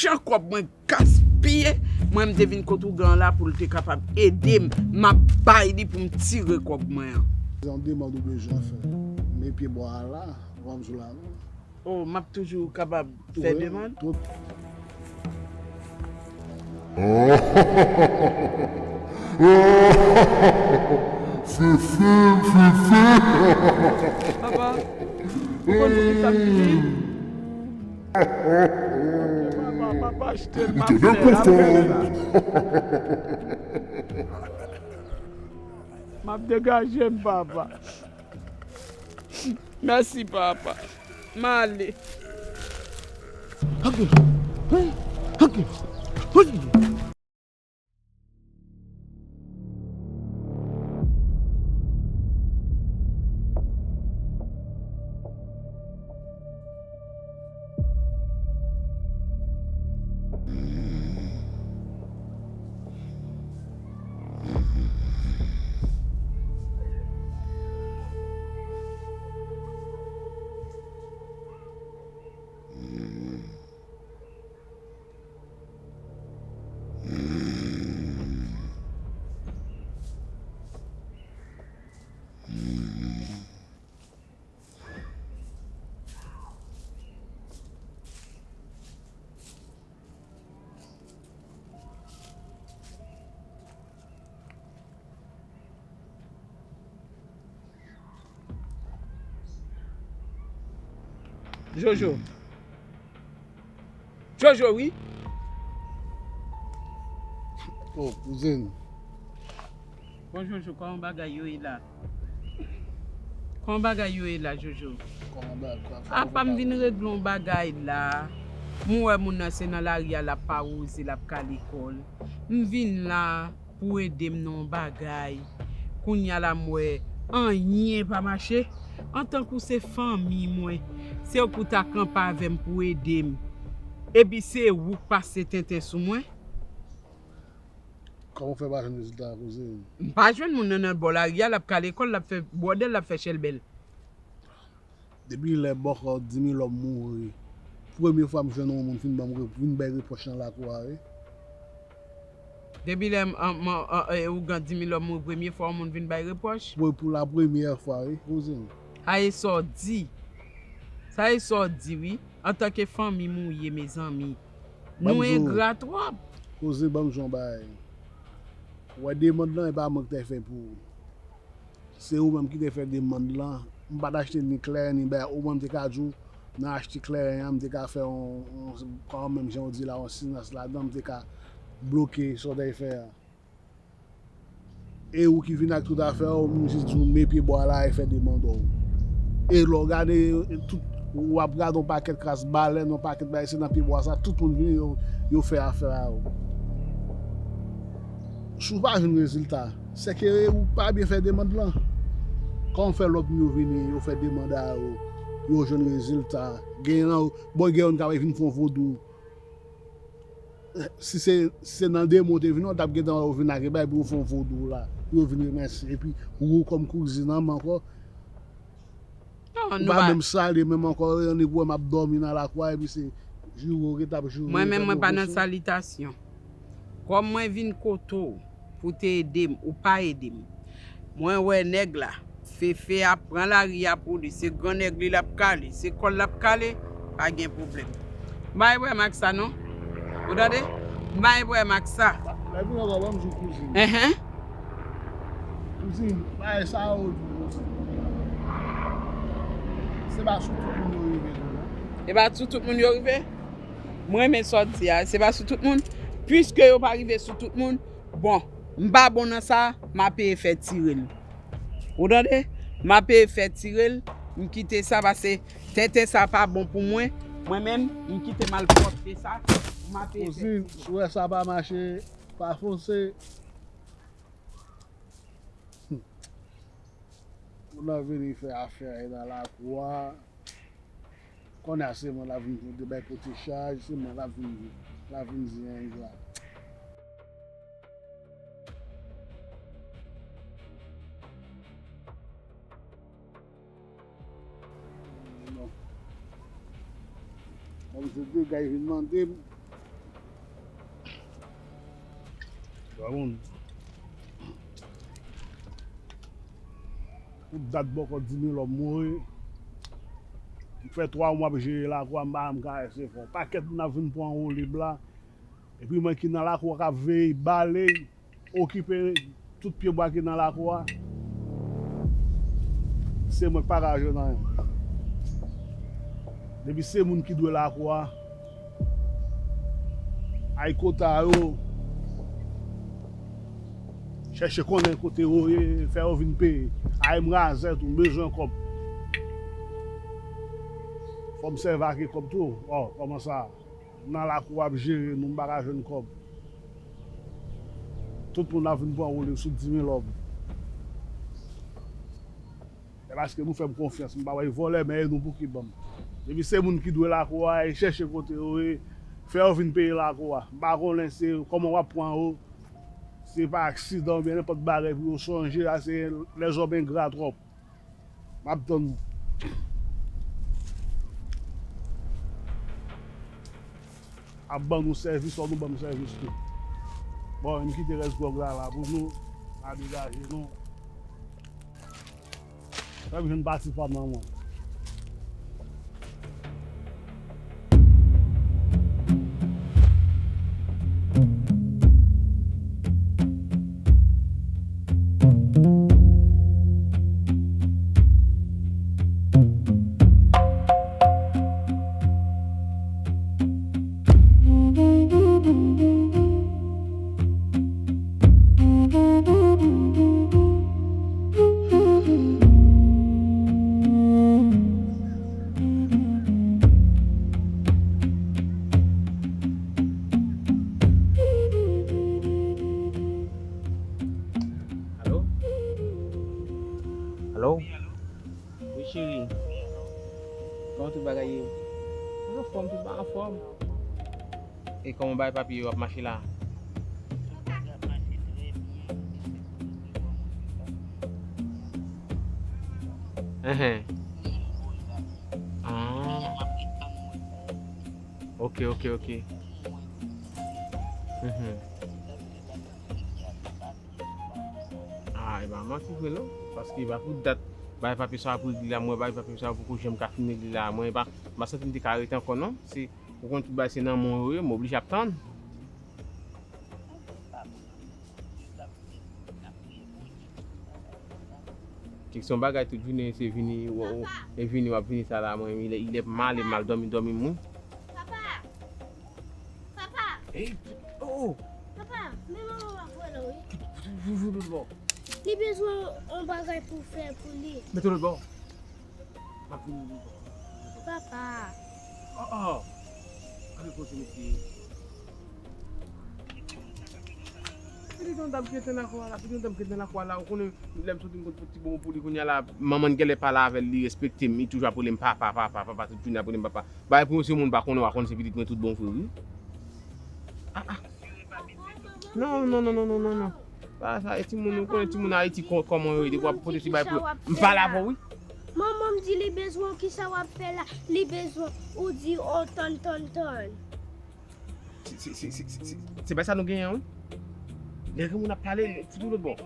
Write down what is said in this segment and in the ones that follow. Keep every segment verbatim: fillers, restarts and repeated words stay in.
Jan kòb mwen gaspiye, mwen m te vin kot ougan an la pou l te kapab ede m. M ap bay li pou m tire kòb mwen an. Se yon demann ou bezwen fè. Men pye bwa a la, w ap jwe la non. Oh, m ap toujou kapab fè demann? Tout. Fefe, Fefe. Papa, ou konn poukisa m di? Papa, papa, achte m, m ap fè la. M ap degaje m, papa. Mèsi, papa. M ale. Ok. Hey. Ok. Hey. Jojo. Jojo, wi. Oh, kouzin. Bon, Jojo, kòman bagay yo ye la? Kòman bagay yo ye la, Jojo? Kòman bagay, kòman bagay? Apa m vin regle yon bagay la. M wè moun nan se nan lari a l ap awoze, l ap kale kò l. M vin la pou ede m nan yon bagay. Kounye a la m wè anyen pa mache. Antanke w se fanmi mwen, se ou pou ta kanpe avè m pou ede m. Epi se ou k pase tenten sou mwen. Kòman w fè pa jwenn rezilta a, kouzin? M pa jwenn moun nan nan bò lari a, l ap kale kò l, l ap fè bwòdèl, l ap fè chèlbèl. Depi lè bòkò Dimilòm mouri, premye fwa m jwenn yon moun fin ban m re-, vin bay repwòch nan lakou a, wi. Depi lè m, an, m, an, e, ougan Dimilòm mouri, premye fwa yon moun vin bay repwòch? Wi, pou la premyè fwa, wi, kouzin. Sa e sa w di. Sa e sa w di, wi. Antanke fanmi m ou ye, mezanmi. Nou engra twòp. Kouzin, ban m di w yon bagay. Ou wè demann lan, e pa mwen ki te fè pou ou. Se ou menm ki te fè demann lan. M pa t achte ni kleren, ni bagay. Omwen m te ka di w, nan achte kleren an, m te ka fè yon, yon, kòman menm jan w di la, yon silans ladan, m te ka bloke sa w te fè a. E ou ki vin ak tout afè w, m jis di w, men pye bwa la e fè demann w. E lè w gade, tout, w ap gade yon pakèt kras balèn, yon pakèt bagay, se nan pye bwa sa, tout moun vini, yo, yo fè afè a yo. Si w pa jwenn rezilta, sèke ou pa byen fè demann lan. Kòman fè lòt moun yo vini, yo fè demann a yo, yo jwenn rezilta? Gen nan, bon, gen youn k ap vin fè yon vodou. Si se, si se nan demen w te vin, w t ap gentan wè yo vin ak e bay pou yo fè yon vodou la. Pou yo vin remèsye. Epi, ou kòm kouzin an m ankò. Non, ou nou pa pa menm salye menm ankò, annik wè m ap dòmi nan lakou a, epi se joure w rete ap joure. Mwen menm, mwen pa nan salitasyon. Kòm mwen vin kote w pou te ede m, ou pa ede m. Mwen wè nèg la, Fefe ap pran lari a pou li, se gran nèg li l ap kale, se kò l l ap kale, pa gen pwoblèm. M pa gen pwoblèm ak sa non. Ou tande? M pa gen pwoblèm ak sa. Lè vin ankò, ban m di w kouzin. Enhen. Kouzin, bagay sa yo di w kouzin. Se pa sou tout moun yo rive tou non. E pa sou tout moun yo rive? Mwen renmen sa w di a, se pa sou tout moun. Piske yo pa rive sou tout moun, bon, m pa bon nan sa, m a peye fè tire l. Ou tande? M a peye fè tire l, m kite sa pase tenten sa pa bon pou mwen. Mwen menm, m kite malpwòpte sa, m a peye fè tire l. Kouzin, si w wè sa pa mache, pa fonse. Moun nan vini fè afè nan lakou a. Kounye a se mwen l ap vin pote bay pote chaj, se mwen l ap vin, l ap vin di engra. Bon. Kòm se dega vin mande m, Moun. Pou dat bòkò di mil lòm mouri. M fè twa mwa ap jere lakou a, m pa janm karese fon. Pakèt moun ap vin pran woulib la. Epi mwen ki nan lakou a k ap veye, bale, okipe tout pyebwa ki nan lakou a. Se mwen k pa ka jwenn anyen. Depi se moun ki dwe lakou a, ay kota yo, chèche konnen kote yo ye, fè yo vin peye. Ay m razè tou, m bezwen kòb. Fò m sèvi ak kòb tou. Ò, kòman sa? Nan lakou ap jere nou, m pa ka jwenn kòb. Tout moun ap vin pran woulib sou di mil lòm. E paske nou fè m konfyans, m pa bay vòlè, men e nou pou ki ban m. Depi se moun ki dwe lakou a, e chèche kote yo ye, fè yo vin peye lakou a. M pa konnen se kòman w ap pran yo, se pa aksidan oubyen nenpòt bagay pou yo sonje, a se lèzòm engra twòp. M ap tann nou. Ap ban nou sèvis, fò nou ban m sèvis tou. Bon, m kite rès gwòg la la pou nou. A degaje nou. Fè m jwenn pati pa m nan mwen. Alo? Alo? Wi, cheri. Kòman tout bagay ye? Mwen anfòm, tout bagay anfòm. E kòman bagay papi yo ap mache la? Enhen. Ah. Ok, ok, ok. Mhm. Ah, e pa manti vre non. Paske e pa pou dat bagay papi sa ap regle la, mwen bagay papi sa poko janm ka fin regle la. Mwen e pa, m pa santi m te ka rete ankò non. Se, ou konn tout bagay se nan men w yo ye, m oblije ap tann. Kèk se yon bagay tout jounen se vini, w, w, e vini, w ap vini sa la, mwen, il est, il est mal, e mal dòmi, dòmi m wi. Papa! Papa! Ey, oh! Papa, men manman m ap wè la wi. Li bezwen yon bagay pou fè pou li. Mete lòt bò. M ap vini. Papa. Oh, oh. Gade kote mesye. Gade jan dam ki ete nan lakou a la, gade jan dam ki ete nan lakou a la, ou konnen lè m soti m konn fè ti bonbon pou li kounye a la, manman n genlè pale avè l, li respekte m, li toujou ap rele m papa, papa, papa, tout jounen ap rele m papa. Bagay pou yon se moun pa konnen, w a konn se pitit mwen tout bon vre wi. Ah, ah. Non, non, non. Pa sa, e timoun, ou konnen timoun Ayiti kò-, kòman yo ye, depi w ap pote ti bay pou yo. M pale avè w wi. Manman m di li bezwen w, kisa w ap fè la? Li bezwen ou di, o, tann, tann, tann. Se, se, se pa sa nou genyen wi. Lè granmoun ap pale, fout ou lòt bò.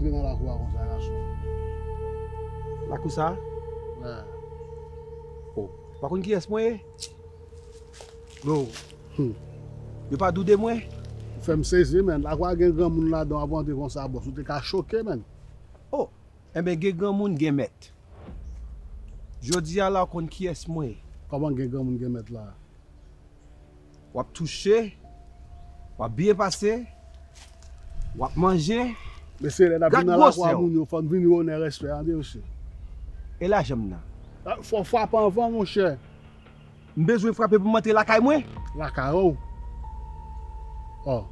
Nan lakou a konsa, gason. Lakou sa? Wè. Oh. Ou pa konn kiyès mwen ye? Bro. Hmm. Yo pa dou de mwen? Ou fè m sezi, menn. Lakou a gen granmoun ladan, w ap rantre konsa, bòs. Ou te ka choke, menn. Oh. Enben, gen granmoun, gen mèt. Jodi a la, ou konn kiyès mwen ye. Kòman gen granmoun, gen mèt la? W ap touche, w ap byen pase, w ap manje. Mesye, lè n ap vin nan lakou a moun yo, fò n vini onè, respè, tande, mesye. E lajan m nan? Fò w frape anvan, monchè. M bezwen frape pou m antre lakay mwen? Lakay ou? Oh.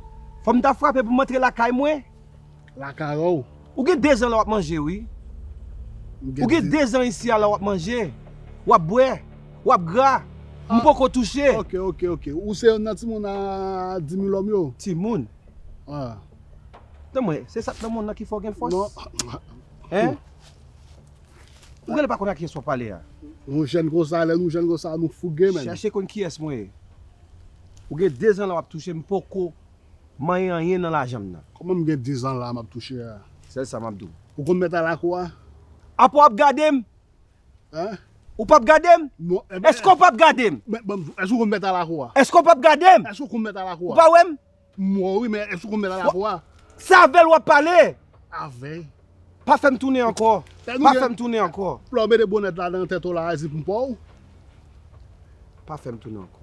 Fò m ta frape pou m antre lakay mwen? Lakay ou? Ou gen dezan la w ap manje, wi. Ou gen dezan isi a la w ap manje. W ap bwè. W ap gra. M poko touche. Ok, ok, ok. Ou se youn nan timoun a di mil lòm yo? Timoun? Ah. Tann mwen, se sa k nan monn nan ki fè w gen fòs? Non. Hein? Ou genlè pa konn a kiyès w ap pale a. Nou jèn konsa, lè nou jèn konsa, nou fouge, menn. Chèche konn kiyès mwen ye. Ou gen dezan la w ap touche m, poko manyen anyen nan lajan m nan. Kòman m gen dezan la m ap touche a? Sèl sa m ap di w. Ou konn mèt a lakou a? Apa w ap gade m? Hein? Ou p ap gade m? Non, enben, èske w p ap gade m? Men, ban m di w, èske ou konn mèt a lakou a? Èske w p ap gade m? Èske ou konn mèt a lakou a? Ou pa wè m? M wè w wi, men èske ou konn mèt a lakou a? Se avè l w ap pale. Avè? Pa fè m tounen ankò. Pa fè m tounen ankò. Lè w mete bonèt la nan tèt ou la, a di pou m pa w. Pa fè m tounen ankò.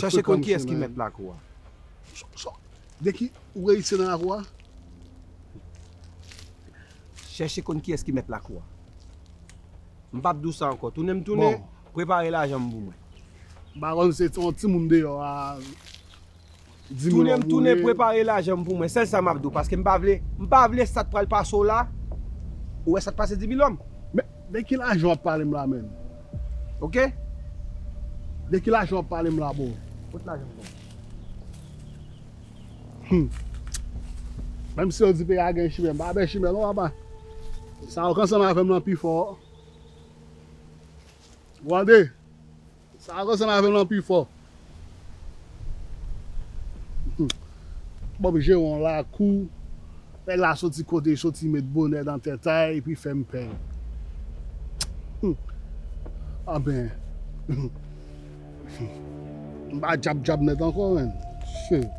Chèche konn kiyès ki mèt lakou a. De ki ou reyisi nan lakou a? Chèche konn kiyès ki mèt lakou a. M p ap di w sa ankò. Tounen m tounen, prepare lajan m pou mwen. M pa konn se yon timoun deyò a. Tounen m tounen, prepare lajan m pou mwen. Sèl sa m ap di w, paske m pa vle, m pa vle sa t pral pase w la. Ou wè sa t pase di milòm? Men, de ki lajan w ap pale m la, menn? Ok? De ki lajan w ap pale m la, bro? Kot lajan m nan? Hmm. Menm si yo di peyi a gen chimè, m pa pè chimè non, papa. Sa yo k ansanm avè m nan pi fò. Ou tande? Sa yo k ansanm avè m nan pi fò. Hmm. Bon, m jere yon lakou. Nèg la soti kote l soti, met bonè nan tèt a, epi fè m pè. Hmm. Anben. M pa djab djab nèt ankò, menn. Shit.